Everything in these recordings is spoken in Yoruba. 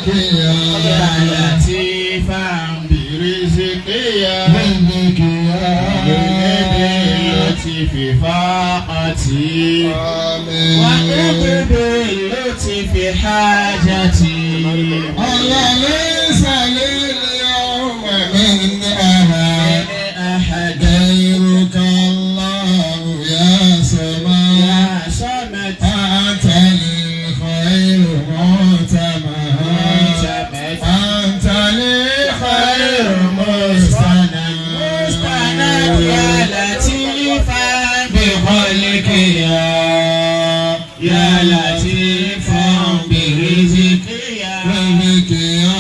بخلقيا يا لطيفا برزقيا رزقيا باللطف فاقتي آمين وأقضي باللطف حاجتي الله ليس لليوم من أحد أحد غيرك الله يا صمد يا صمد أنت للخير معتمد معتمد أنت للخير مستند مستند يا لطيفا بخلقيا يا لطيفا برزقيا رزقيا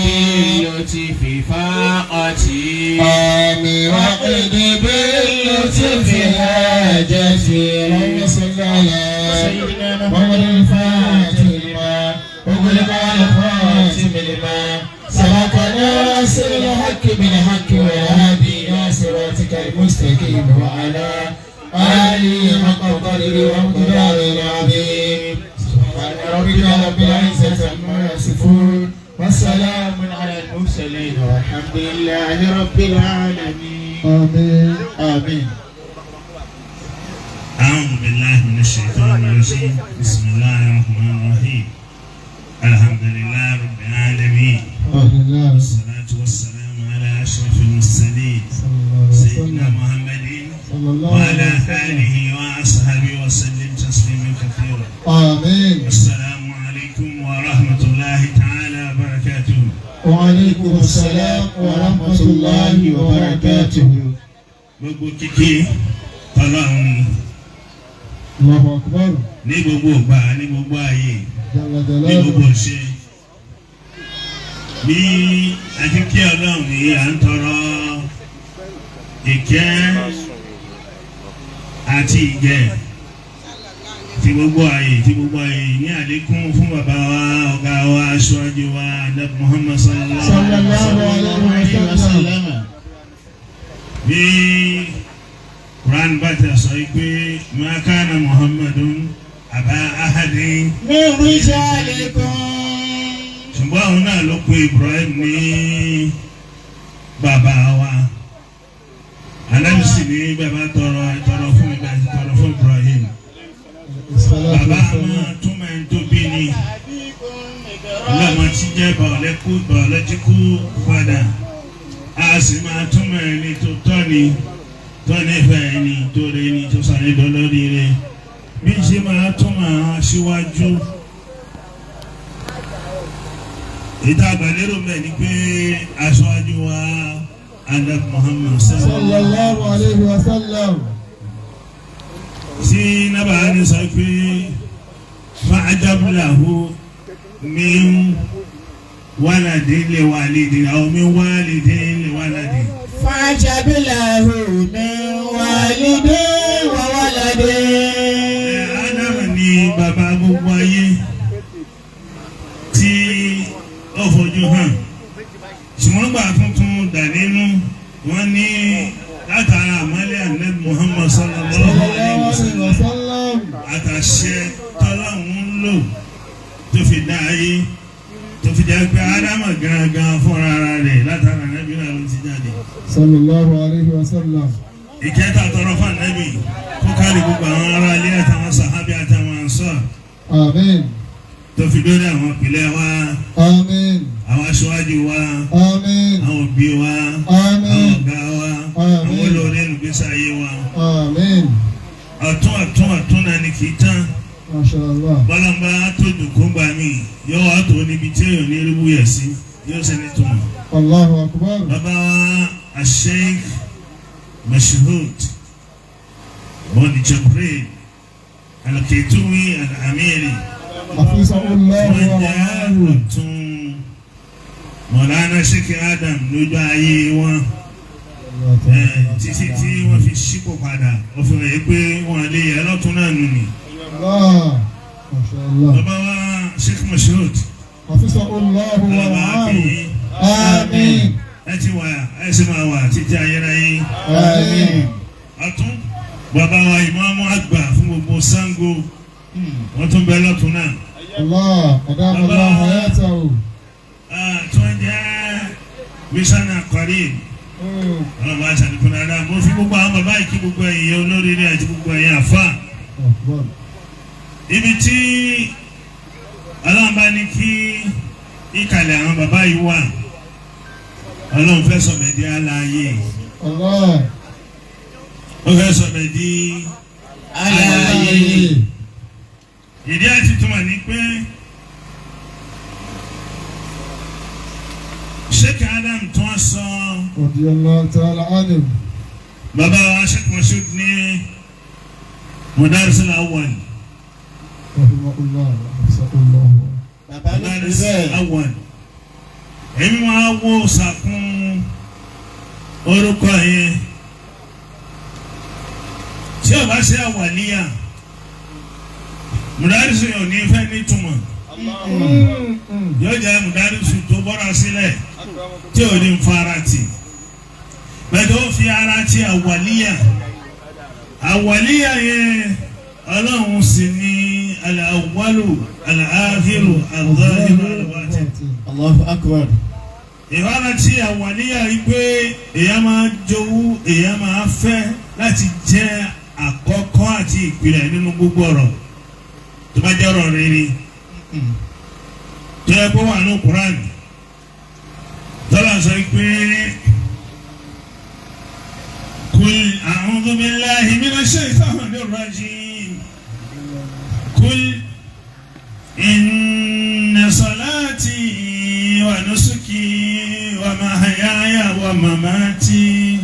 باللطف فاقتي آمين وقد باللطف حاجتي اللهم صل على سيدنا محمد الفاتح لما أغلق الخاتم لما سبق ناصر الحق بالحق والهادي إلى صراطك المستقيم وعلى آله حق قدره ومقداره العظيم سبحان ربك رب العزة عما يصفون وسلام على المرسلين والحمد لله رب العالمين. آمين. آمين. أعوذ بالله من الشيطان الرجيم. بسم الله الرحمن الرحيم. الحمد لله رب العالمين. الله والصلاة والسلام على أشرف المرسلين صلى الله عليه سيدنا وسلم محمد صلى الله وعلى عليه وسلم آله وأصحابه وسلم تسليما كثيرا. آمين. السلام عليكم ورحمة الله تعالى وبركاته. وعليكم السلام ورحمة الله وبركاته. Gbogbo kíkí tọ́lọ́run ni الله أكبر. ní gbogbo ìgbà, ní gbogbo ààyè, جل ní جلاله. gbogbo ṣe bí a ti kí Ọlọ́run yìí, à ń tọrọ ìkẹ́ àti ìgẹ̀ tí gbogbo ààyè ní àlékún fún bàbá wa, ọ̀gá wa, aṣáájú wa, Ànábì Muhammad sallallahu صلى الله عليه وسلم. Bí Quran bá ti sọ yìí pé ما كان محمد أبا أحد من رجالكم. Ṣùgbọ́n òun náà ló pe Ibrahim ní bàbá wa. Ànábì sì ní bàbá tọrọ tọrọ fún mi bàbá tọrọ fún Ibrahim. الصلاة Bàbá والسلام. máa túmọ̀ ẹni tó bí ni ọlọ́mọ tí jẹ́ biological father, a sì máa túmọ̀ ẹni tó tọ́ ni, tó nífẹ̀ẹ́ ẹni, tó rẹ ni, tó sàní dọ́lọ́rí rẹ, bí ṣe máa túmọ̀ aṣíwájú. Ìta àgbàlérò mẹ́ ni pé aṣáájú wa Ànábì Muhammad صلى الله عليه وسلم. Tí nábàá ní sọ pé فعجب له من ولد لوالد أو من والد لولد. فعجب له من والد وولد. Ádámù ni bàbá gbogbo ayé tí ó fojú hàn, ṣùgbọ́n gbà tuntun dà nínú wọn ní látara àmọ́lẹ̀ Ànábì Muhammad صلى الله عليه وسلم وسلم. Àtàṣe tọ́láhùn ń lò tó fi dá ayé, tó fi jẹ́ pé Ádámù gangan fúnra ara rẹ̀ látara Ànábì náà ló ti jáde. صلى الله عليه وسلم. Ìkẹta tọrọ fún Ànábì kó kárí gbogbo àwọn ará ilé àtàwọn sàhábì àtàwọn ànsọ آمين. tó fi dórí àwọn ìpìlẹ̀ wa, آمين. àwọn aṣáájú wa, آمين. àwọn òbí wa, àwọn آمين. ọ̀gá wa, Àmín. àwọn olórí ẹnugbèsè ayé wa. آمين. Ọ̀tún ọ̀tún ọ̀tún náà ni kì í tán. ما شاء الله. Bọ́lọ́mbà tó dùn gbà mí yóò wá tó níbi tí èèyàn ní irú yẹ̀ sí, yóò ṣe ní túmọ̀. الله أكبر. Bàbá wa Sheikh Mashhud Bọ́ọ̀dì Jibril Al-Ketuwi Al-Amiri, حفظه الله wọ́n jẹ́ ورعاه. ọ̀tún Mọ̀lánà Sheikh Adam lójú ayé wọn títí tí wọ́n fi ṣípò padà, wọ́n fi hàn yí pé wọ́n lè yẹ lọ́tún náà nù ní. الله ما شاء الله. Bàbá wa Sheikh Mashhud, حفظه الله bàbá ورعاه. kìí آمين. ẹ ti wà, ẹ sì máa wà títí ayérayé. آمين. Ọ̀tún bàbá wa ìmáàmù àgbà fún gbogbo Ṣàngó, wọ́n tún bẹ lọ́tún náà. Allah. أدام الله حياته. Tí wọ́n jẹ́ mísánà kọ́rí ọlọ́run bá ṣàlékún dáadáa. Mo fi gbogbo àwọn bàbá yìí kí gbogbo ẹ̀yin olóríire àti gbogbo ẹ̀yin àfa. Akbar. Ibi tí ọlọ́run bá ní kí ìkàlẹ̀ àwọn bàbá yìí wà, ọlọ́run fẹ́ sọ̀bẹ̀ di aláàyè. Allah. Ó fẹ́ sọ̀bẹ̀ di aláàyè. Ìdí àti túmọ̀ ní pé Sheikh Adam tó ń sọ رضي الله تعالى عنه. Bàbá wa Sheikh Moshood ní Mudaris al-Awwal. رحمه الله وحفظه الله. Bàbá ló fi Mudaris bẹ́ẹ̀. al-Awwal. Èmi máa wo sàkún orúkọ yẹn tí o bá ṣe àwàlíyà Mudaris yóò ní fẹ́ nítumọ̀, yóò jẹ́ Mudaris tó bọ́ra sílẹ̀ tí o ní fara tì bẹ́ẹ̀ tó fi ara ti àwàlíyà. Àwàlíyà yẹn, ọlọ́run sì ní al-awwalu, al-akhiru, al-zahiru, al-batin. Allahu akbar. Ìwádà tí àwàlíyà rí pé èèyàn máa jowú, èèyàn máa fẹ́ láti jẹ́ àkọ́kọ́ àti ìpìlẹ̀ nínú gbogbo ọ̀rọ̀ tó bá jẹ́ ọ̀rọ̀ rere tó yẹ kó wà ní Quran tọ́lá sọ pé kul a'udhu billahi minash shaytanir rajim, kul inna salati wa nusuki wa mahyaya wa mamati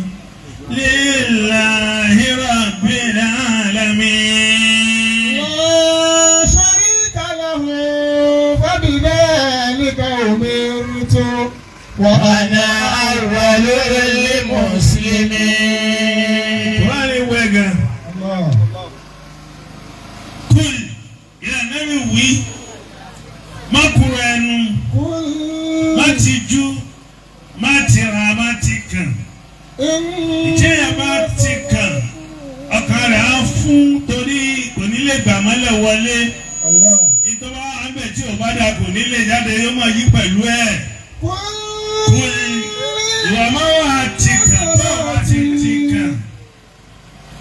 lillahi rabbil alamin. لا شريك له فبذلك أمرت وأنا أول المسلمين. Kùránì wẹ̀ gan. الله. Kul yà nẹ́bí wí, má kúrò ẹnu, قل má ti jú, má ti ra, má ti kàn. Ìjẹ́yà bá ti kàn, ọkàn rẹ̀ á fún torí kò ní lè gbà mọ́lẹ̀ wọlé. الله. Ìtọ́ba àbẹ̀ tí ò bá dà kò ní lè jáde, yóò máa yí pẹ̀lú ẹ̀. قل Ìwà máa wà ti kàn, tó o bá ti ti kàn.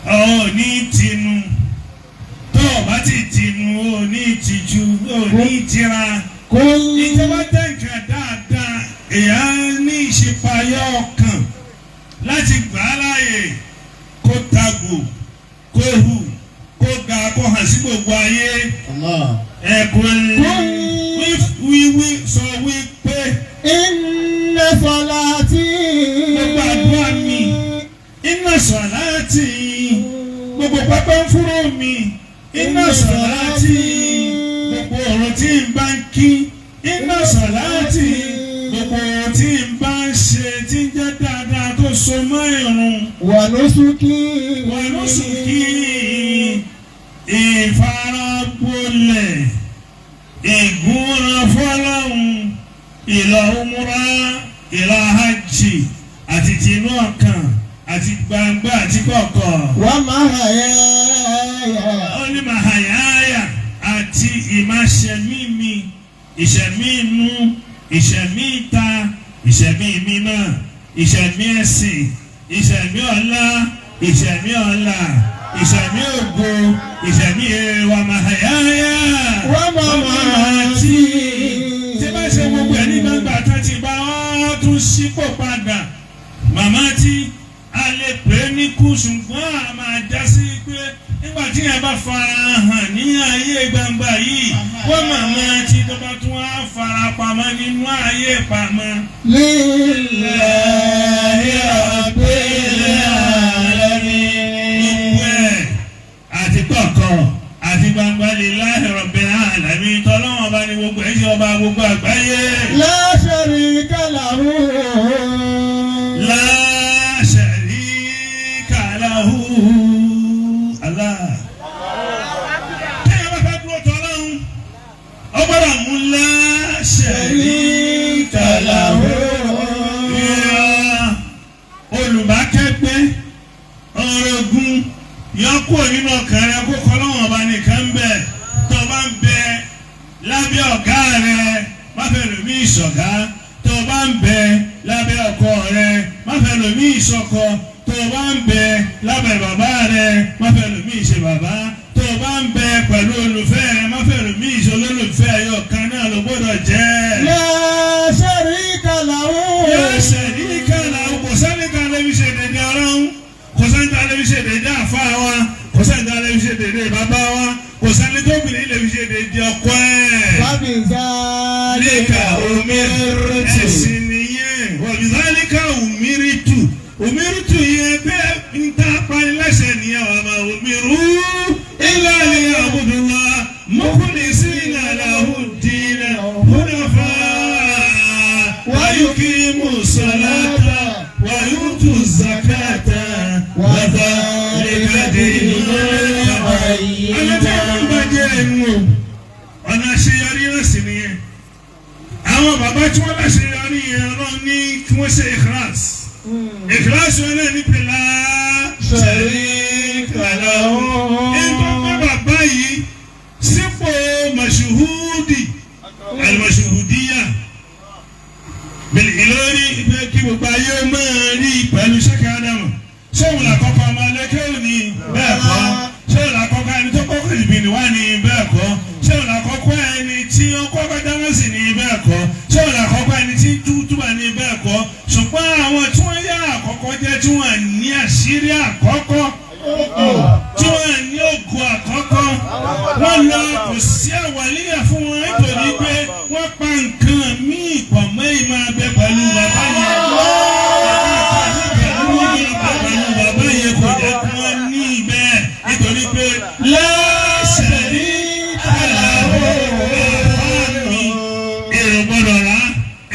Ọ̀ ní tinú. Tó o bá ti tinú, ò ní tìjú, ò ní tira. قل Ìjọba jẹ́ nǹkan dáadáa, èèyàn ní ìṣípayá ọkàn láti gbà á láàyè kó tagò, kó hù, kó ga, kó hàn sí gbogbo ayé. Allah. Ẹ̀kún wíwí sọ wípé إن صلاتي gbogbo àdúrà mi, inna salati, gbogbo pápá ń fúró mi, inna salati, gbogbo ọ̀rọ̀ tí n bá ń kí, inna salati, gbogbo ọ̀rọ̀ tí n bá ń ṣe tí ń jẹ́ dáadáa tó so mọ́ ìrun. ونسكي Wa nusuki, ìfaragbolẹ̀, ìgúnra fọlọ́hún, ìlọ umura, ìlọ hajj, àti tinú ọkàn àti gbangba àti kọ̀kọ̀. ومحياي Ó ní màhàyáyà àti ìmáṣẹ̀mí mi, ìṣẹ̀mí inú, ìṣẹ̀mí ìta, ìṣẹ̀mí mímọ́, ìṣẹ̀mí ẹ̀sìn, ìṣẹ̀mí ọlá, ìṣẹ̀mí ọlá, ìṣẹ̀mí ògo, ìṣẹ̀mí wa màhàyáyà ومماتي tí bá ṣe gbogbo ẹ̀ ní gbangba tá ti bá ọ́ tún sípò padà, màmá tí a lè pè é ní kú, ṣùgbọ́n a máa já sí pé nígbà tí yẹn bá fara hàn ní ayé gbangba yìí, wọ́n màmá tí tó bá tún á fara pamọ́ nínú ayé pamọ́. لله رب العالمين. Gbogbo ẹ̀ àti kọ̀kọ̀ àti gbangba, lillahi rabbil alamin, tọ́lọ́wọ́n bá ní gbogbo ẹ̀ ṣe ọba gbogbo àgbáyé. لا شريك له. La sharika lahu. Allah. Téèyàn bá fẹ́ dúró tọ́lọ́hún, ó gbọ́dọ̀ mú la sharika lahu. Ìyá olùbákẹ́gbẹ́ orogún yọ kúrò nínú ọkàn rẹ, kó kọ́ lọ́wọ́n ọba nìkan ń bẹ tó bá ń bẹ lábẹ́. ń bẹ lábẹ́ ọkọ rẹ, má fẹ́ lòmí ìṣọkọ. Tó o bá ń bẹ lábẹ́ bàbá rẹ, má fẹ́ lòmí ìṣe bàbá. Tó o bá ń bẹ pẹ̀lú olùfẹ́ rẹ, má fẹ́ lòmí ìṣe olólùfẹ́. Ẹyọ kan náà ló gbọ́dọ̀ jẹ́. لا شريك له. Yóò ṣẹ̀rí kàlà, kò sẹ́ni kan lè fi ṣe dédé ọlọ́run, kò sẹ́ni kan lè fi ṣe dédé àfa wa, kò sẹ́ni kan lè fi ṣe dédé bàbá wa, kò sẹ́ni tó bìnrin lè fi ṣe dédé ọkọ ẹ̀. وبذلك أمرت. Ẹ̀sìn nìyẹn. وبذلك أمرت. أمرت yẹn bẹ́ẹ̀ ń tá apanilẹ́sẹ̀ nìyẹn. وما أمروا إلا ليعبدوا الله مخلصين له الدين حنفاء ويقيموا الصلاة ويؤتوا الزكاة وذلك دين القيمة. Ọ̀nà tí wọ́n bá jẹ́ ẹnu o, ọ̀nà àṣeyọrí náà sì nìyẹn. Àwọn bàbá tí wọ́n bá ṣeyọrí yẹn, Ọlọ́run ní kí wọ́n ṣe ikhlas. Ikhlas wọn náà ní pé لا شريك له. Ètò pé bàbá yìí sípò màṣúhúdì al-mashhudiyya bil Ìlọrí, pé kí gbogbo ayé máa rí pẹ̀lú sẹ́kẹ̀ ádámù. Sóhun làkọ́kọ́ ọmọ alẹ́kẹ́ òní? Bẹ́ẹ̀ kọ́. Sóhun làkọ́kọ́ ẹni tó kọ́kọ́ ìbìnrin wá ní? Bẹ́ẹ̀ kọ́. Sóhun làkọ́kọ́ ẹni tí ó kọ́kọ́ dáná sí ní? Bẹ́ẹ̀ kọ́. Sóhun làkọ́kọ́ ẹni tí tútúbà ní? Bẹ́ẹ̀ kọ́. Ṣùgbọ́n àwọn tí wọ́n yá àkọ́kọ́ jẹ́, tí wọ́n ní àṣírí àkọ́kọ́, tí wọ́n ní ògùn àkọ́kọ́, wọ́n lọ, kò sí àwàlíyà fún wọn, nítorí pé wọ́n pa nǹkan míì pọ̀ mọ́ ìmọ̀ abẹ pẹ̀lú bàbá yẹn. Pẹ̀lú bàbá yẹn kò jẹ́ kí wọ́n ní bẹ́ẹ̀, nítorí pé لا شريك له mi. Èrò gbọ́dọ̀ rà,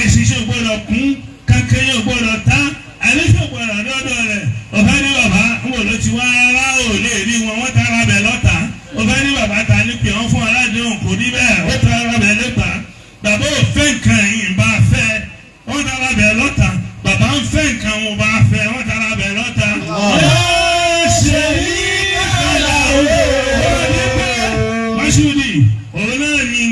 eṣinṣin gbọ́dọ̀ kún, kankan gbọ́dọ̀ ta, àlejò gbọ́dọ̀ dọ́dọ̀ rẹ̀. Ọ̀fẹ́ ní bàbá ń wò ló ti wá rárá, ò lè rí wọn, wọ́n tara bẹ̀ lọ́ta. Ọ̀fẹ́ ní bàbá ta ní pé wọ́n fún aládéhùn, kò ní bẹ́ẹ̀, ó tara bẹ̀ lọ́ta. Bàbá ò fẹ́ nǹkan yìí bá fẹ́, wọ́n tara bẹ̀ lọ́ta. Bàbá ń fẹ́ nǹkan wọn bá fẹ́, wọ́n tara bẹ̀ lọ́ta. Ṣe rí àlàó Masudi, òun náà ni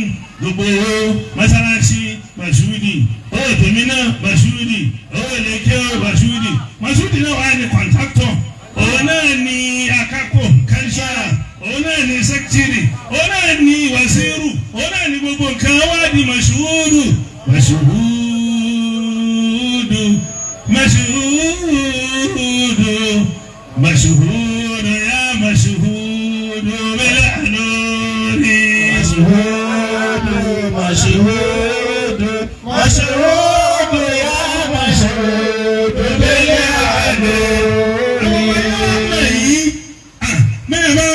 gbogbo owó mọ́sálásí Masudi, owó tèmi náà Masudi, owó ìlẹ́kẹ́ Masudi. Masudi náà wà ní contractor, òun náà ni akáko kánsárà, òun náà ni sẹ́kítírì, òun náà ni wàsíìrù, òun náà ni gbogbo nǹkan wá di masuudu, masuudu, masuudu, masuudu يا مشهود بالحلول. مشهود مشهود مشهود يا مشهود بالعلول. Mẹ́rin bá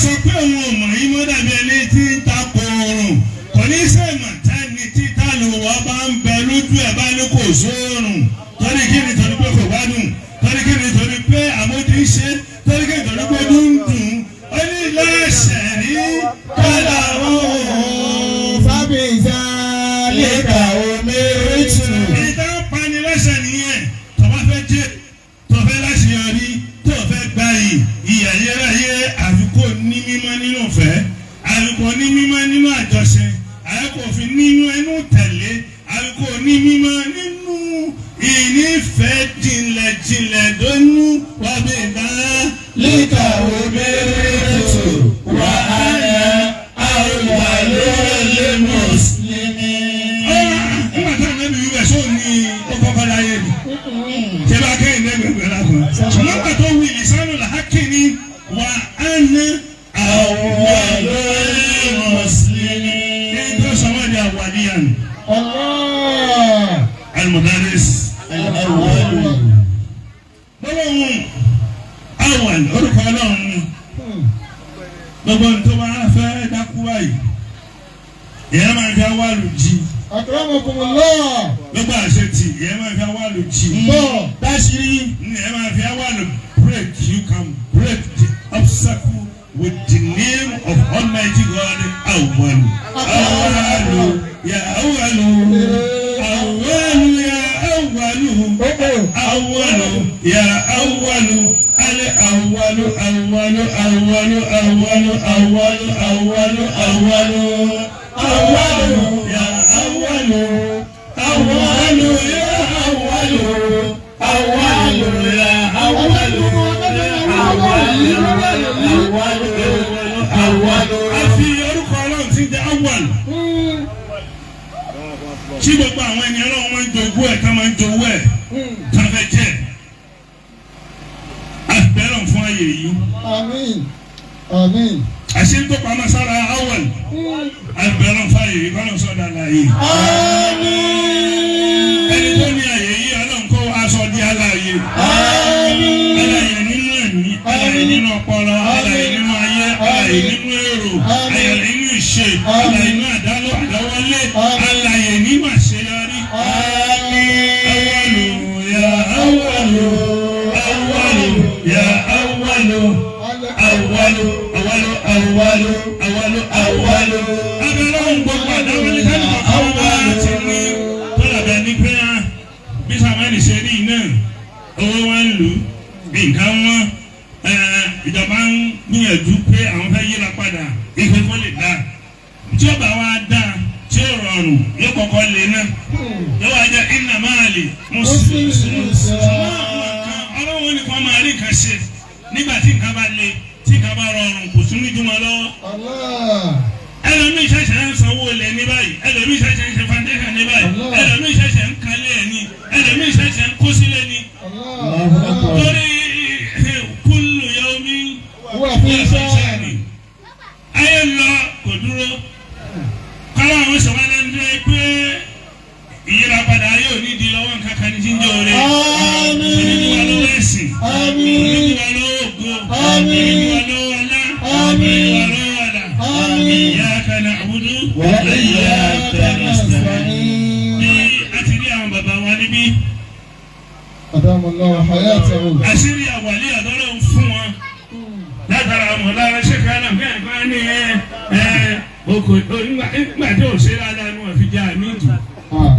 sọ pé òun ò mọ̀ yín mọ́, dàbí ẹni tí ń ta kòòrùn, kò ní sẹ́mọ̀ tẹ́ni títà ló wọ́n bá ń bẹ lójú ẹ̀ bá ní kò sóòrùn. Torí kí ni? Torí pé kò gbádùn. Torí kí ni? Torí pé àmójú ń ṣe. Torí kí ni? Torí pé dúndùn ó ní lẹ́sẹ̀ ní kálá òun. فبذلك أمرت. Ìta ń pani lẹ́sẹ̀ nìyẹn. Tó bá fẹ́ jẹ́, tó fẹ́ láṣeyọrí, tó fẹ́ gbayì ìyàyẹ́ráyé, àfikún ní mímọ́ nínú ìfẹ́, àfikún ní mímọ́ nínú àjọṣe, àfikún òfin nínú ẹnu tẹ̀lé, àfikún ní mímọ́ nínú ìnífẹ̀ẹ́ jinlẹ̀jinlẹ̀ dónú wàbí ìdá. لك أمرت وأنا أول المسلمين. Nígbà táwọn ẹbí wíwẹ̀ sóò ní ó kọ́kọ́ láyé ni ṣé bá kẹ́hìn lẹ́gbẹ̀gbẹ̀ lápá, ṣùgbọ́n nígbà tó wí لسان الحق ni وأنا أول المسلمين. Ní tó sọ wọ́n di àwàdíyàn. الله. المدرس الأول. Gbọ́dọ̀ àwọn orúkọ Ọlọ́run ni gbogbo ní tó bá fẹ́ dákú báyìí, ìyẹn máa fi awálù jí. أكرمكم الله. Gbogbo àṣetì, ìyẹn máa fi awálù jí. الله. Dáṣírí, ìyẹn máa fi awálù break. You can break the obstacle with the name of Almighty God. Awalu, awalu ya awalu, awalu ya awalu, awalu ya awalu, ale awalu, awalu, awalu, awalu, awalu, awalu, awalu, awalu ya awalu, awalu ya. Tí gbogbo àwọn ẹni Ọlọ́run máa ń jogún ẹ̀, ká máa ń jowó ẹ̀, ká fẹ́ jẹ́. Àbẹ̀rẹ̀ fún ayé yìí. Àmín. Àmín. Àṣé tó pamọ́ sára awal. Àbẹ̀rẹ̀ fún ayé yìí, kọ́lọ́ sọ̀dọ̀ àlàyé. Àmín. Ẹni tó ní ayé yìí, Ọlọ́run kó aṣọ di alààyè. Àmín. Alààyè nínú ẹ̀mí, alààyè nínú ọpọlọ, alààyè nínú ayé, alààyè nínú èrò, alààyè nínú ìṣe, alààyè nínú àdálọ́ àdáwọlé, alààyè nínú àṣeyọrí. Awalu ya awalu, awalu ya awalu, awalu, awalu, awalu, awalu, awalu. Abẹ́rẹ́ ohun gbogbo àdáwọlé sẹ́ni kọ̀ọ̀kan wá ti ní tọ́lá bẹ́ẹ̀ ní pé á bí Samuel ṣe rí iná owó wọn ń lù nǹkan wọn ìjọba ń gbìyànjú pé àwọn fẹ́ yíra padà ìpè kó lè dáa tí ó bá wá dáa tí ó rọrùn yóò kọ́kọ́ lé náà yóò wá jẹ́ iná máa lè mùsùlùmí ṣùgbọ́n àwọn kan ọlọ́run nìkan máa rí nǹkan ṣe nígbà tí nǹkan bá le tí nǹkan bá rọrùn kò tún ní jùmọ̀ lọ́wọ́. Allah. Ẹlòmíì ṣẹ̀ṣẹ̀ ń sanwó ilẹ̀ ní báyìí, ẹlòmíì ṣẹ̀ṣẹ̀ ń ṣe foundation ní báyìí, ẹlòmíì ṣẹ̀ṣẹ̀ ń kalẹ̀ ẹ̀ ní, ẹlòmíì ṣẹ̀ṣẹ̀ ń kó sílẹ̀ ní. Allah. Torí kullu yawmin Wà fún iṣẹ́. ayé lọ kò dúró. Kọ́lá àwọn sọ̀rọ̀ lẹ́nu tó yẹ pé ìyírapadà ayé ò ní di lọ́wọ́ nǹkan kan ní jíjẹ́ oore. Àmín. Onídìí wa lọ́wọ́ ẹ̀sìn. Àmín. Onídìí wa lọ́wọ́ ògo. Àmín. Onídìí wa lọ́wọ́ ọlá. Àmín. Onídìí wa lọ́wọ́ ọlá. Àmín. Iyyaka na'budu Wa iyyaka nasta'in. Bí a ti rí àwọn bàbá wa níbí, Adamallahu hayatahu. àṣírí àwàlẹ́ àdọ́rọ̀ ń fún wọn. Látara àwọn ọ̀la ṣẹ́ka náà bí àgbà ní ẹ ẹ oko nígbà tí ò ṣe dáadáa ni wọ́n fi jẹ́ àmìdù. Ah.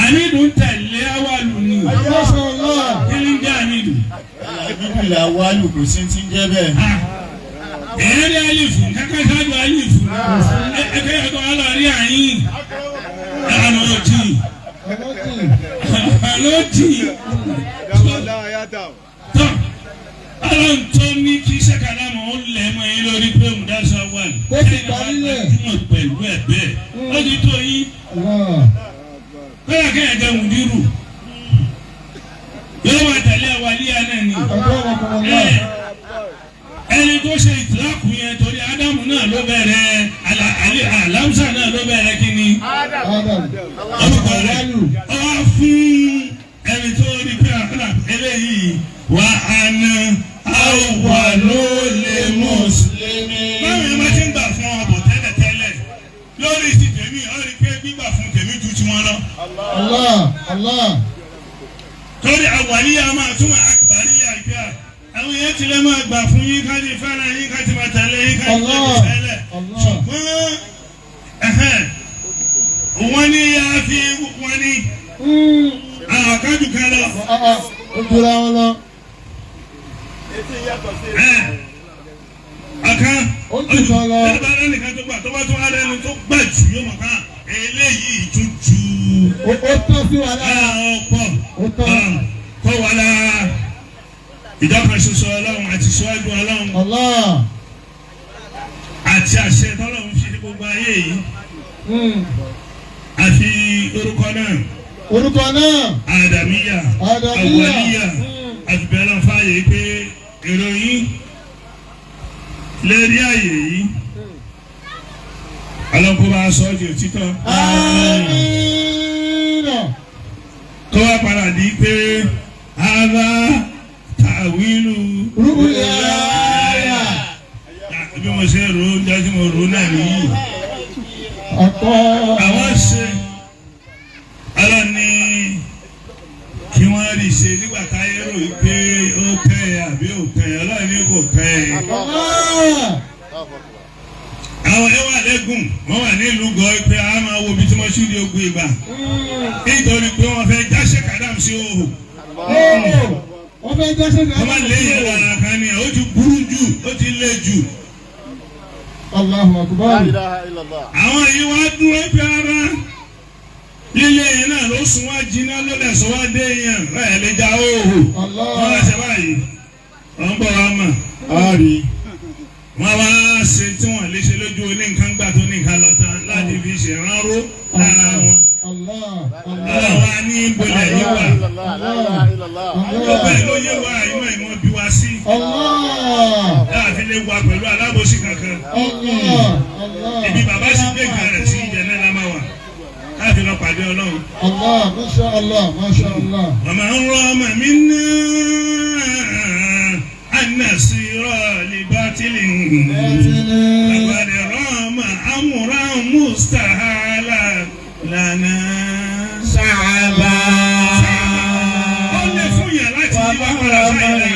Àmìdù ń tẹ̀lé awàlù ni. Masha Allah. Kí ni ń jẹ́ àmìdù? Bíbélì àwálù kò sí ti ń jẹ́ bẹ́ẹ̀. Èyí rí alifu kankan ṣáájú alifu. Ẹgbẹ́ ẹ̀kọ́ ọlọ́rí àyín. Àná òjì. Ọlọ́jì. Àná òjì. Tọ́ ọlọ́run tó ní kí sẹ́kàdámọ̀ ó lẹ̀ mọ́ yín lórí pé mùdásá wà ní. Ó ti parí lẹ̀. Túmọ̀ pẹ̀lú ẹ̀ bẹ́ẹ̀. Ó ti tó yín. Allah. Kọ́lá kẹ́hìn jẹ́ mùdírù. Yóò máa tẹ̀lé àwàlíyá náà ni. Akramakumullah. Ẹni tó ṣe ìtìlákù yẹn torí Ádámù náà ló bẹ̀rẹ̀ Alámsà náà ló bẹ̀rẹ̀ kí ni Adam. orúkọ rẹ̀ ó wá fún ẹni tó rí pé àkàrà eléyìí wà á ná àwà ló lè mùsùlùmí. Báwo ni wọ́n ti ń gbà fún ọbọ̀ tẹ́lẹ̀tẹ́lẹ̀ lórí ti tèmi ó rí pé gbígbà fún tèmi ju tiwọn lọ. Allah. Allah. Torí àwàlíyá máa túmọ̀ àkùbáríyá ìgbà àwọn èèyàn ti lè máa gbà fún yín ká ti fẹ́ràn yín ká ti máa tẹ̀lé yín ká ti máa tẹ̀lé Allah. ṣùgbọ́n ẹ̀hẹ́n, wọ́n ní yá fi wọ́n ní àwọn akájù kan lọ. Ah, ah. Ó jura wọn lọ. Ẹ̀, ọ̀kan Ó jù kan lọ. ẹ bá rẹ nìkan tó gbà tó bá tún ara ẹni tó gbà jù yóò mọ̀ ká eléyìí tún ju Ó tọ́ sí wa lára. ọ̀pọ̀ Ó tọ́. kọ́ wa lára ìjọkan ṣoṣo Ọlọ́run àti síwájú Ọlọ́run Allah. àti àṣẹ tọ́lọ́run fi sí gbogbo ayé yìí àfi orúkọ náà Orúkọ náà. Àdàmíyà Àdàmíyà. Àwàlíyà àti bẹ́ẹ̀ lọ́n fààyè pé ìròyìn lérí àyè yìí ọlọ́kọ́ bá sọ ọ́ di òtítọ́ Àmín. kó wá padà di pé ara tàwílù Rúbùyáyà. bí mo ṣe rò ó jẹ́ tí mo rò ó náà nìyí. Ọ̀pọ̀. Àwọn ṣe ọlọ́ni kí wọ́n rí ṣe nígbà táyé rò yí pé ó tẹ́ ẹ àbí ò tẹ́ ẹ, ọlọ́ni kò tẹ́ ẹ. Allah. Àwọn ẹ wà lẹ́gùn wọ́n wà nílùú gọ́ pé a máa wo ibi tí wọ́n ṣú ní ogun ìgbà nítorí pé wọ́n fẹ́ jáṣẹ́ kàdám sí òhò. Wọ́n fẹ́ jẹ́sẹ̀ Wọ́n máa lé yẹn lára kan ni ó ti burú jù ó ti lé jù. Allahu akbar. Àwọn yìí wá dúró pé ara lílé yẹn náà ló sún wá jiná ló dẹ̀ sọ wá dé yẹn ẹ̀ lè já òhò. Allah. Wọ́n wá ṣe báyìí wọ́n bọ̀ wá mọ̀. Ari. Wọ́n wá ṣe tí wọ́n lè ṣe lójú oníǹkan gbà tó ní nǹkan lọ tán láti fi ṣèrànró. lára wọn. Allah. Lára Allah. wa ní bolẹ̀ yìí wà. Gbogbo ẹ̀ ló yé wa ìmọ̀ ìmọ̀ bí wa sí. Allah. Láàfin lè wà pẹ̀lú alábòsí kankan. Allah. Allah. Ibi bàbá sì gbé nǹkan rẹ̀ sí ibẹ̀ náà la máa wà. Káàfin lọ pàdé Ọlọ́run. Allah. Masha Allah. Masha Allah. Màmá ń rọ ọmọ mi náà ànàsírọ̀ libatili. Àgbàdì rọ́ọ̀mà amúra mustahala lànà. Sàbà. Ó lè fún yàn láti yí wá padà sáyidá.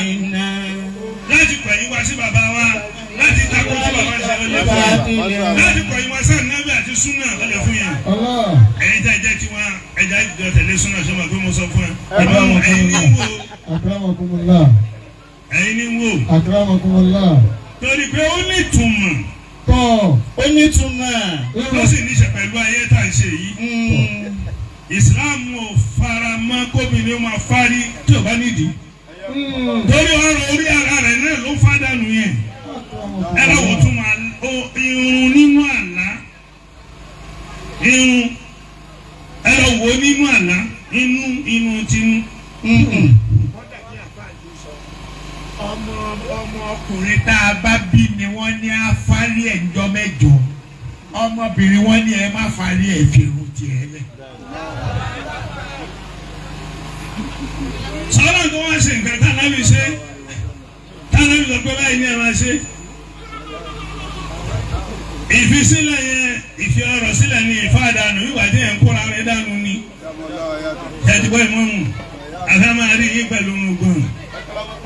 Láti pẹ̀yìn wá sí bàbá wa. Láti takò tí bàbá ṣe ó lè fún yàn. Láti pẹ̀yìn wá sí ànábì àti súnà ó lè fún yàn. Allah. Ẹ̀yin tá ẹ jẹ́ tiwa ẹja ìjọ tẹ̀lé súnà ṣé mo pé mo sọ fún ẹ. Ẹ̀yin ní wò. Akramakumullah. Ẹ̀yin ní wò. Akramakumullah. Torí pé ó ní ìtumọ̀. Tọ́. Ó nítumọ̀. Ó sì ní í ṣe pẹ̀lú ayé tá à ń ṣe yìí. Ìsìláàmù ò fara mọ́ kóbìnrin ó máa fárí tí ò bá nídìí. Torí ọ̀rọ̀ orí ara rẹ̀ náà ló fádànù yẹn. Ẹ lọ́wọ́ tún máa ó irun nínú àlá. Irun ẹ lọ wò ó nínú àlá inú inú tinú. Ọmọ ọmọkùnrin tá a bá bí ni wọ́n ní á fárí ẹ̀ ńjọ́ mẹ́jọ, ọmọbìnrin wọ́n ní ẹ má fárí ẹ̀, fi irun tiẹ̀ lẹ̀. Sọ́nà tó wá ṣe nǹkan tá nábì ṣe tá nábì sọ pé báyìí ni ẹ máa ṣe. Ìfisílẹ̀ yẹn ìfi ọ̀rọ̀ sílẹ̀ ni ìfáàdánù ìwà tí ẹ̀ ń kóra rẹ̀ dànù ni. Ẹ ti gbọ́ ìmọ̀mù àfẹ́ máa rí yín pẹ̀lú gbọ̀n.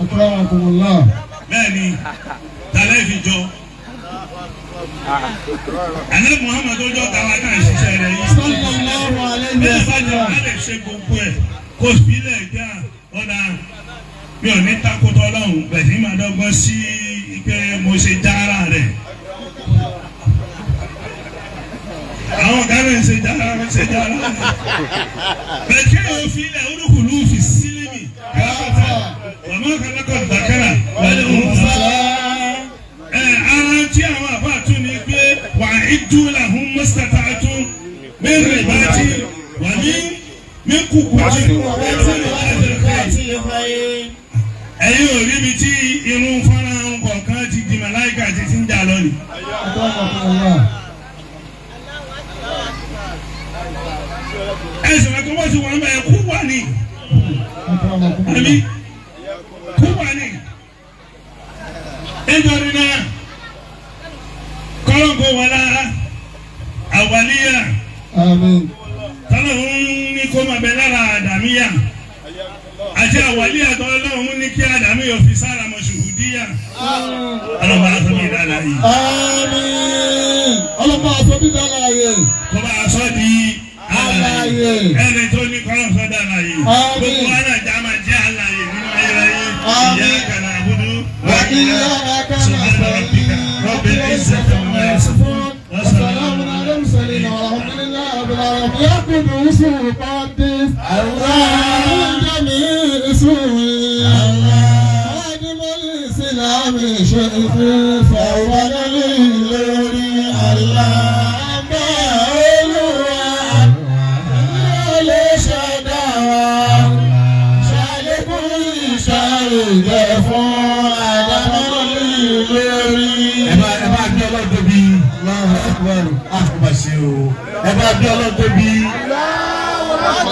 Akramakumullah. Bẹ́ẹ̀ ni tàlẹ́ fi jọ. Àlẹ́ Muhammad tó jọ káwa náà ṣiṣẹ́ rẹ̀ yìí. Sallallahu alayhi wa Bẹ́ẹ̀ bá jẹ́ sallam. wọ́n lè ṣe gbogbo ẹ̀ kó sílẹ̀ já ọ̀dà mi ò ní takotọ́ lọ́hùn bẹ̀sí ní màá dọ́gbọ́n sí pé mo ṣe jára rẹ̀. Àwọn kan náà ń ṣe jára ń ṣe jára rẹ̀. Bẹ́ẹ̀ kí ló fi ilẹ̀ olúkúlù fi sílẹ̀mì káfíńtà wàmọ́ kálákọ̀ dàkẹ́rà wọlé òun sá. Ẹ ara tí àwọn àbá tún ni pé wà á dùn làwọn mọ́sítàtà tún mẹ́rin bá ti wà ní mí kú kùtì ẹ̀yin ò ríbi tí irun fọ́nrán kọ̀ọ̀kan ti di màláìkà ti ti ń jà lọ ni. Akramakumullah. Ẹ sọ̀rọ̀ pé wọ́n ti wọ́n bẹ̀ kú wà ní. Akramakumullah. Àbí kú wà ní. Nítorí náà kọ́lọ́ǹkó wọlá àwàlíyà Àmín. tọ́lọ́hún ní kó máa bẹ lára àdàmíyà àti àwàlíyà tọ́lọ́hún ní kí àdàmíyà fi sára mọ̀ṣùhùdíyà. Ọlọ́ba aṣọ mi dára yìí. Àmín. Ọlọ́mọ aṣọ bí dára yẹ. Kó bá aṣọ di Alààyè. Ẹni tó ní kọ́lọ́ sọ́dọ̀ àlàyé. Àmín. Gbogbo wa náà já máa jẹ́ àlàyé nínú ayérayé. Àmín. Iyyaka na'budu Wa iyyaka Subhana rabbika rabbil izzati amma yasifun. Wa salamun ala al-mursalin walhamdulillahi rabbil alamin. Ya Qudus Qadis. Allah. Min jami'i su'i. Allah. Khadim al-Islam shaykh fawwala lórí Allah. Bá Olúwa. Ilé ṣẹ̀dá wa. Ṣàlékún ìṣàròjẹ fún àdámọ́ lórí. Ẹ bá gbé Ọlọ́run tóbi. Allahu Akbar. Ah, ó mà ṣe o. Ẹ bá gbé Ọlọ́run tóbi.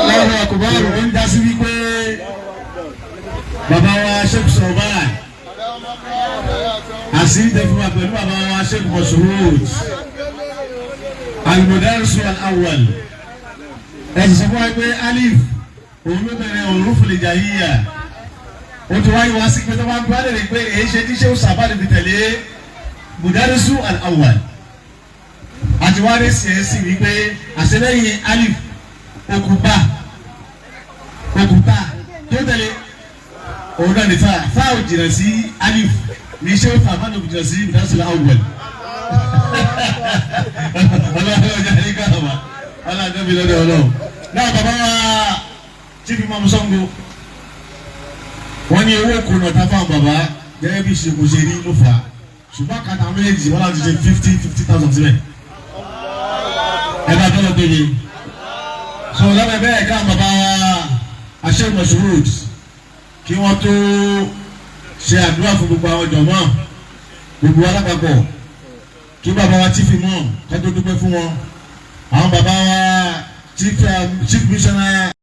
Allahu Akbar. Ó ń dá sí wípé bàbá wa Sheikh Sọ̀bán àṣírí tẹ fún wa pẹ̀lú bàbá wa Sheikh Moshood Al-Mudarrisu Al-Awwal. Ẹ sì sọ fún wa pé Alif òun ló bẹ̀rẹ̀ òrùfù lè jà yíyà. Ó ti wáyé wá sí pé tó bá ń gbọ́ lè rí pé èyí ṣe tí Sheikh Sọ̀bán fi tẹ̀lé Mudarrisu Al-Awwal. Àti wá rí sí wípé àṣẹlẹ́yìn Alif òkúta òkúta tó tẹ̀lé òun náà ní fa fa ò jìnnà sí alif ní iṣẹ́ òfà má ló jìnnà sí Mudarrisul Awwal. Ọlọ́run ọjà ní káàmà ọlọ́run bí lọ́dọ̀ ọlọ́run. Náà bàbá wa Chief Imam Sango wọ́n ní owó kùnà tá fáwọn bàbá gẹ́gẹ́ bí ìṣègùn ṣe rí ló fà á, ṣùgbọ́n kàtà méjèèjì wọ́n láti ṣe 50,000 síbẹ̀. Ẹ bá tọ́lọ̀ tó yẹ. So lábẹ́ bẹ́ẹ̀, káwọn bàbá wa Sheikh Moshood kí wọ́n tó ṣe àdúrà fún gbogbo àwọn jọ̀mọ́, gbogbo alápapọ̀, kí bàbá wa chief imam kó tó dúpẹ́ fún wọn, àwọn bàbá wa chief missioner.